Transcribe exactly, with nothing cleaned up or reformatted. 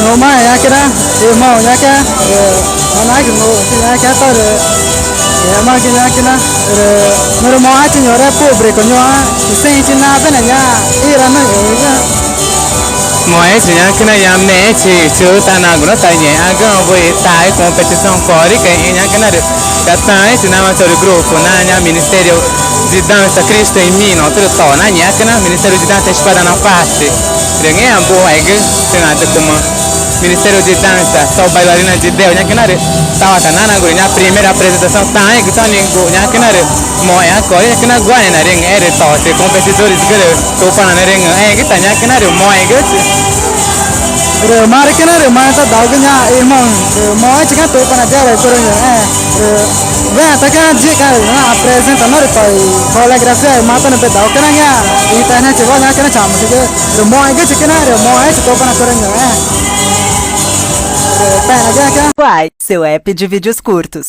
Ñu̱xma ñacüna, rü moxẽ ñacüna, rü nanaxü̃gü ñu̱xma ñacüna tórü, rü ngẽmaxü̃gü ñacüna, rü norü moxẽchi ñuxre público ñuxã, rü sexẽchi nawa pena ñaã ira nüxü̃ ĩxü̃. Moxẽchi ñacüna, ñaã mexẽchi chütanagü na ta ingẽxmagüxü̃ wüxi taxĩ competição corü ixĩxü̃ ñacüna rü tataãẽchi namaã chorü grupo na ñaã Ministério de Dança Cristo em Mim, natürü to na ñacüna Ministério de Dança Espada na Face. Rü ngẽma buxü̃aĩgü tüxü̃ natücuma Ministério de Dança, são bailarinas de Deus ñacüna rü tawa ta nanagu rü ñaã primeira apresentação taxĩgü tchonegu ñacüna rü moxẽ corü ñacüna guaxãma narüngü̃xẽẽ rü tochi competidoresgü rü Tupana nürüngü̃xẽẽgü ta ñacüna rü moxẽgüchi. Rü marü ñacüna rü marü tadaugü ñaã ixmaxü̃ rü moxẽchi ñaã Tupana yexeraãcü nürüngü̃xẽẽ. Rü wena tá ñacüna yixca̱x rü na apresenta norü to i coreografia i matana pedaucüna ñaã itaxü̃nechiwa ñacüna chamücügü rü moxẽgüchi ñacüna rü moxẽchi Tupana nürüngü̃xẽẽ. Rü pena ñacüna. Quai, seu app de vídeos curtos.